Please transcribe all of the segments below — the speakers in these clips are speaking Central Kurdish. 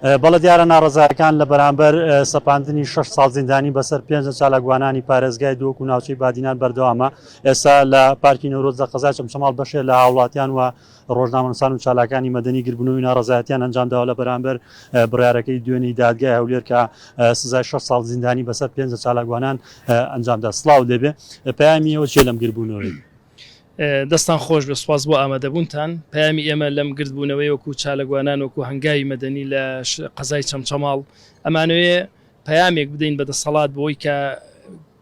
بەڵێ دیارە ناڕەزایەکان لە بەرامبەر سەپاندنی شەش ساڵ زیندانی بەسەر پێنج لە چالاکوانانی پارێزگای دهۆک و ناوچەی بادینان بەردەوامە. ئێستا لە پارکی نەورۆز لە قەزای چەمچەماڵ بەشێ لە هاوڵاتیان و ڕۆژنامەنووسان و چالاکانی مەدەنی گربوونەوەی ناڕەزایەتیان ئەنجامداوە لە بەرامبەر بڕیارەکەی دوێنێی دادگای هەولێر کە سزای شەش ساڵ زیندانی بەسەر پێنج لە چالاکوانان ئەنجامدا. سڵاو لێبێ پەیامی ئێوە چیە لەم گربوونەوەی؟ دەستان خۆش بێت سوپاس بۆ ئامادەبوونتان. پەیامی ئێمە لەم گردبوونەوەی وەکو چالەگوانان وەکو هەنگاوی مەدەنی لە قەزای چەمچەماڵ ئەمانەوێ پەیامێک بدەین بە دەسەڵات بۆی کە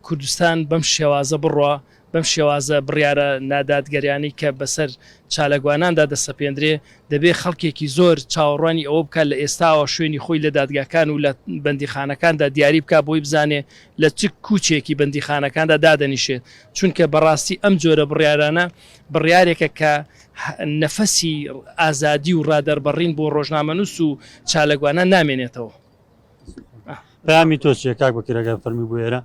کوردستان بەم شێوازە بڕوا بەم شێوازە بڕیارە نادادگەریانەی کە بەسەر چالەگواناندا دەسەپێندرێ دەبێ خەڵکێکی زۆر چاوەڕوانی ئەوە بکات لە ئێستاوە شوێنی خۆی لە دادگاکان و لە بەندیخانەکاندا دیاری بکات بۆی بزانێ لە چ کوچێکی بەندیخانەکاندا دادەنیشێت چونکە بەڕاستی ئەم جۆرە بڕیارانە بڕیارێکە کە نەفەسی ئازادی و ڕادەربڕین بۆ ڕۆژنامەنووس و چاالکوانان نامێنێتەوە. پەیامی تۆ چیە کاک بەکر ئەگەر فەرمی بۆ ئێرە؟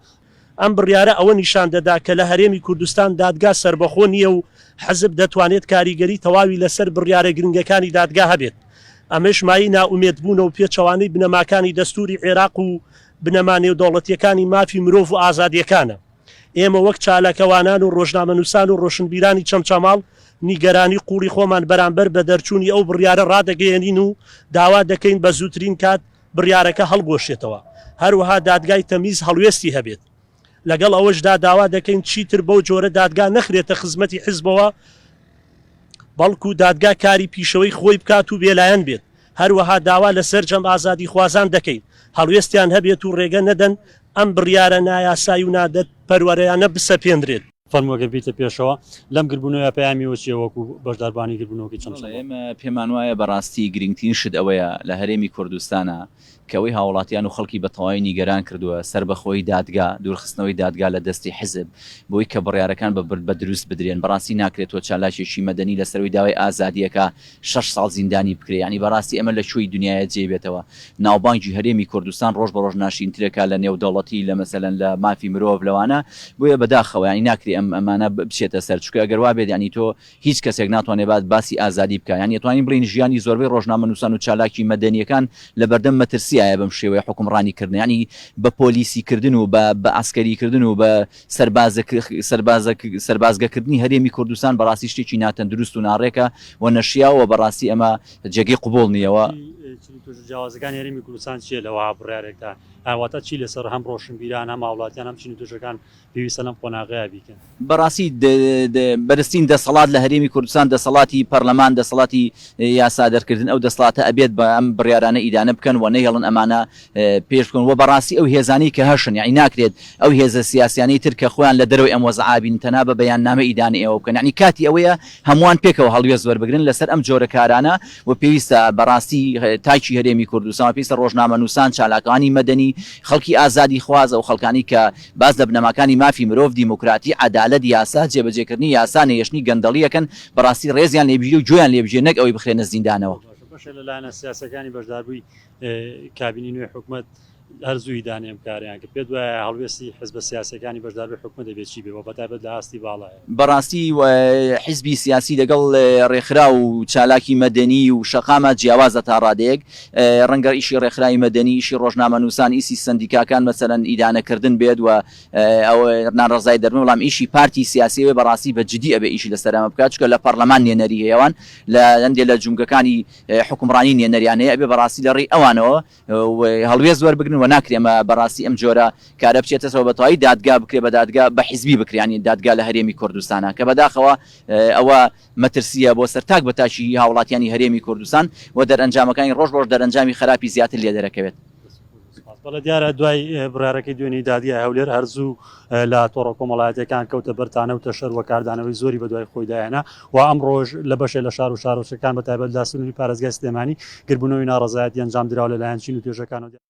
ئەم بڕیارە ئەوە نیشان دەدا کە لە هەرێمی کوردستان دادگا سەربەخۆ نییە و حزب دەتوانێت کاریگەری تەواوی لەسەر بڕیارە گرنگەکانی دادگا هەبێت. ئەمەش مایەی نائومێدبوونە و پێچەوانەی بنەماکانی دەستووری عێراق و بنەما نێودەوڵەتییەکانی مافی مرۆڤ و ئازادییەکانە. ئێمە وەک چالاکەوانان و ڕۆژنامەنووسان و ڕۆشنبیرانی چەمچەماڵ نیگەرانی قووڵی خۆمان بەرامبەر بە دەرچوونی ئەو بڕیارە ڕادەگەیەنین و داوا دەکەین بە زووترین کات بڕیارەکە هەڵبوەشێتەوە، هەروەها دادگای تەمیز هەڵوێستی هەبێت. لەگەڵ ئەوەشدا داوا دەکەین چیتر بەو جۆرە دادگا نەخرێتە خزمەتی حزبەوە، بەڵکو دادگا کاری پیشەوەی خۆی بکات و بێلایەن بێت. هەروەها داوا لە سەرجەم ئازادیخوازان دەکەین هەڵوێستیان هەبێت و ڕێگە نەدەن ئەم بڕیارە نایاسایی و نادەدپەروەرانە بسەپێنرێت. فەرموو ئەگەر بیتە پێشەوە لەم گربوونەوەیە پەیامی ئێوە چییە وەکو بەشداربووانی گربوونەوەکەی چەند بەڵێ ساڵە؟ ئێمە پێمان وایە بەڕاستی گرنگترین شت ئەوەیە لە هەرێمی کوردستانا کە ئەوەی هاوڵاتیان و خەڵکی بە تەواوی نیگەران کردووە سەربەخۆیی دادگا، دوورخستنەوەی دادگا لە دەستی حزب بۆی کە بڕیارەکان بە بە دروست بدرێن بەڕاستی ناکرێت تۆ چالاکێکی مەدەنی لەسەرەوەی داوای ئازادیەکە شەش ساڵ زیندانی بکرێ یانی بەڕاستی ئەمە لە کوێی دنیایە جێی بێتەوە ناوبانگی هەرێمی کوردستان ڕۆژ بە ڕۆژ ناشرینترەکا لە نێودەوڵەتی لە مەسەلەن لە مافی مرۆڤ لەوانە بۆیە بەداخەوە یانی ناکرێ ئەم ئەمانە بچێتە سەر چونکە ئەگەر وابێت یانی تۆ هیچ کەسێک ناتوانێ بات باسی ئازادی بکا یانی ئەتوانین بڵێین ژیانی زۆربەی ڕۆژنامەنووسان و چالاکی مەدەنیەکان لەبەردەم مەترسیایە بەم شێوەیە حوکمڕانی کردن یانی بە پۆلیسی کردن و بە بە عەسکەری کردن و بە سەربازگەکردنی هەرێمی کوردستان بەڕاستی شتێکی ناتەندروست و ناڕێکە و نەشیاوە بەڕاستی ئەمە جێگەی قبوڵ نییە و. چین و توێژە جیاوازەکانی هەرێمی کوردستان چییە لە وەها بڕیارێکدا؟ واتە چی لەسەر هەم ڕۆشنبیران، هەم هاوڵاتیان، هەم چین و توێژەکان پێویستە لەم قۆناغەیا بیکەن؟ بەڕاستی بەرزترین دەسەڵات لە هەرێمی کوردستان دەسەڵاتی پەرلەمان، دەسەڵاتی یاسا دەرکردن، ئەو دەسەڵاتە ئەبێت بە ئەم بڕیارانە ئیدانە بکەن و نەهێڵن ئەمانە پێش بکەون وە بەڕاستی ئەو هێزانەی کە هەشن یەعنی ناکرێت ئەو هێزە سیاسیانەی تر کە خۆیان لە دەرەوەی ئەم وەزعە بین تەنها بە بەیاننامە ئیدانەی ئێوە بکەن یەعنی کاتی ئەوەیە هەمووان پێکەوە هەڵوێست وەربگرن لەسەر ئەم جۆرە کارانە و پێویستە بەڕاستی تاکی هەرێمی کوردستان و پێویستە ڕۆژنامەنووسان چالاکانی مەدەنی خەڵکی ئازادیخواز ئەو خەڵکانی کە باس لە بنەماکانی مافی مرۆڤ دیموکراتی عەدالەت یاسا جێبەجێکردنی یاسا نەهێشتنی گەندەڵی ئەکەن بەڕاستی ڕێزیان لێبگیرێ و گوێیان لێبگیرێ نەک ئەوەی بخرێنە زیندانەوە. بەشێ لە لایەنە سیاسیەکانی بەشداربووی کابینەی نوێی حکومەت هەر زوو ئیدانەی ئەم کارەیان کرد، پێت وایە هەڵوێستی حزبە سیاسیەکانی بەشداربووی حکومەت دەبێت چی بێت و بەتایبەت لە ئاستی باڵایە؟ بەڕاستی حزبی سیاسی لەگەڵ ڕێکخراو و چالاکی مەدەنی و شەقامە جیاوازە تا ڕادەیەک، ڕەنگە ئیشی ڕێکخراوی مەدەنی، ئیشی ڕۆژنامەنووسان، ئیسی سەندیکاکان مەسەلەن ئیدانەکردن بێت و ئەو ناڕەزای دەربڕین، بەڵام ئیشی پارتی سیاسی ئەوێ بەڕاستی بە جدی ئەبێ ئیشی لەسەر ئەمە بکات، چونکە لە پەڕلەمان نوێنەری هەیە ئەوان لە هەندێ لە جومگەکانی حوکمڕانی نوێنەریان هەیە، ئەبێ بەڕاستی لە ڕێی ئەوانەوە هەڵوێست وەربگرن و ناکرێ ئەمە بەڕاستی ئەم جۆرە کارە بچێتە سەرەوە بە تەواوی دادگا بکرێ بە دادگا بە حیزبی بکرێ یانی دادگا لە هەرێمی کوردستانا کە بەداخەوە ئەوە مەترسییە بۆ سەر تاک بە تاکی هاوڵاتیانی هەرێمی کوردستان و دەرئەنجامەکانی ڕۆژ بە ڕۆژ دەرئەنجامی خەراپی زیاتر لێ دەرەکەوێت. بەڵێ دیارە دوای بڕیارەکەی دوێنێی دادگای هەولێر هەر زوو لە تۆڕە کۆمەڵایەتیەکان کەوتە بەر تانە و تەشەر و کاردانەوەی زۆری بەدوای خۆیدا هێنا و ئەمڕۆش لە بەشێ لە شار و شارۆچکەکان بە تایبەت لە سنووری پارێزگای سلێمانی گربوونەوەی ناڕەزایەتی ئەنجام دراوە لەلایەن چین و توێژەکانەوە.